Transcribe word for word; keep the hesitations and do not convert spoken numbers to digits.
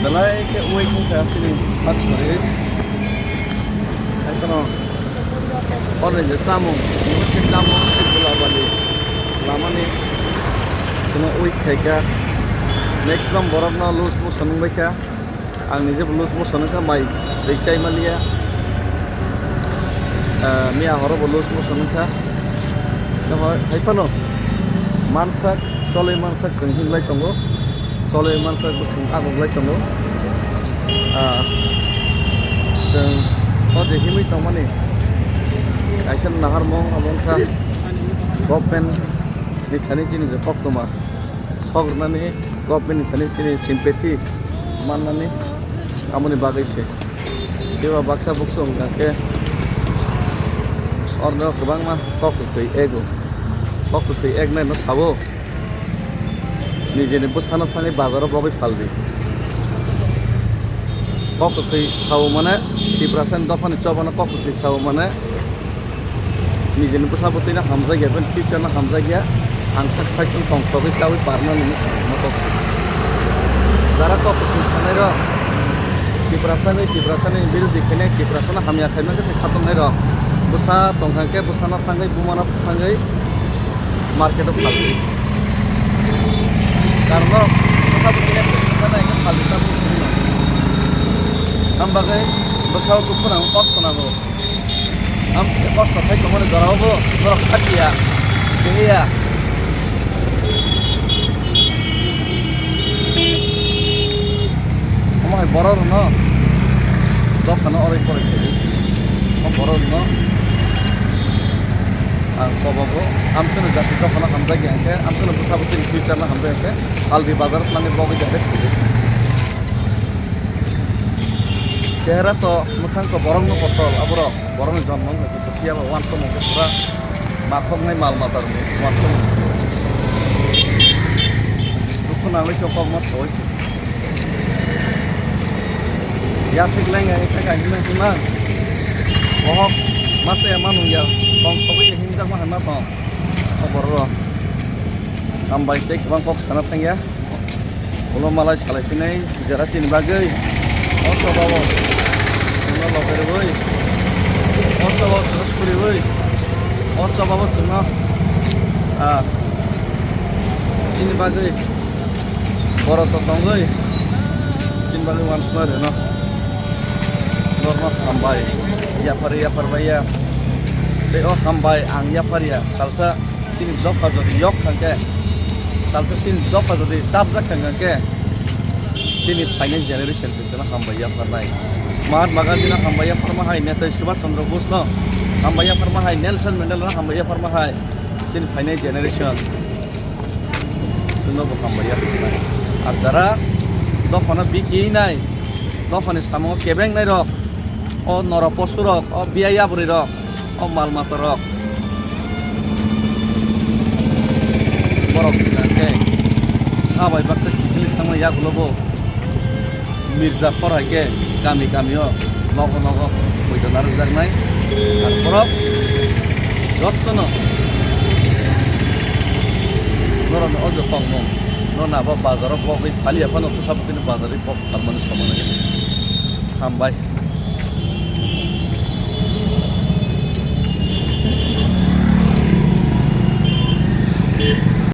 Belai khe wngwi thangkha chini sak sari. Hai kheno orni je chamung, tini khe chamung, tini khe labani, lamani kheno wngwi khaikha. Maximum borokno loose motion wngbaikha. Ang nijebo loose motion wngkha, mai twi chai manliya. Ah, miya horobo loose motion wngkha. Tamo hai phano mansak, cholwi mansak chwng hinlai tongo. Cholwi mansak bwswng agoglai tongo. Ah, chwng o je himwi tongmani kaisa naharmung abo wngkha government ni thani chini je koktwma sok rwnani, government ni thani chini sympathy mannani, amoni bagwi se. Teibo baksa buksu hwnkha khe orno kwbangma kok kwthwi ego. Kok kwthwi eknai no sabo. Nijeni bwsano thangwi bazaro bogwi phaldi. Kok kwthwi sao mane Tiprasani dophani chobano kok kwthwi sao mane nijeni bwsa bwtwino hamjakya, bini future no hamjakya. Ang sak saichung tong sogwi chawi parna nini kok. Jara kok kwthwi sanai rok Tiprasani, Tiprasani biruddhi khainai, Tiprasano hamya khaima khe khatongnai rok. Bwsa tongkha khe bwsano thangwi, bumano thangwi market o phalwi. Karon no bwsa bwtwino khaina khe phalwi ta bwtwino. Am bagwi bwkhao dukhu nango, kosto nango. Am kosto khai tongmani jorao bo norok khatiya, kehiya. Omo hai borok rwno dophano oroi poroi khaidi. Omo borok rwno ang kobogo amsano jati dophano hamjakya hwnkhe, amsano bwsa bwtwini future no hamjakya hwnkhe, Aldi bazar o thangwi bogwi jate sidi. Chehra to, mwkhang to borokno kosol, aborok borokni jonmo wngkha khe phiya ba uansukmung khe pura makhoknai mal mata rwngwi uansukmung. Dukhu nangwi se kokma soi se. Yathik lengya khe kha hinwi hima. Bohok masa ya manung ya tong sogwi ya himjakma hwnma tong. O borok rok. Hambai tei kwbang kok sana thangya. Ulo malai salai phinai jera chini bagwi. O choba o chwngno logai rwui. O choba o chwngno suriui. O choba o chwngno, ah, chini bagwi borok to tongwi chini bagwi uansukma rwno. Norno hambai. Yapar yapar baiya. Tei o hambai ang yapar ya. Salsa chini dopha jodi yok thangkhe, salsa chini dopha jodi chapjak thangkhe, chini phainai generation se chwngno hambai yapharnai. Mahatma Gandhi no hambai yapharma hai, Netaji Subhash Chandra Bose no hambai yapharma hai, Nelson Mandela no hambai yapharma hai, chini phainai generation chwngno bo hambai yapharnai. Ar jara dophano bikinai, dophani samungo kebengnai rok, o norok posurok, o biyai yabrwi rok, o mal mata rok. Borok hwnkha khe ha bai baksa kichilwi thangma yagulo bo Mirza phor hai khe kami kami o nogo nogo poito narwkjaknai. Ar borok jotono norokni o je kokmung no nabo bazaro pogwi phaliya phano bwsa bwtwini bazarwi pok phalmani somanai. Hambai.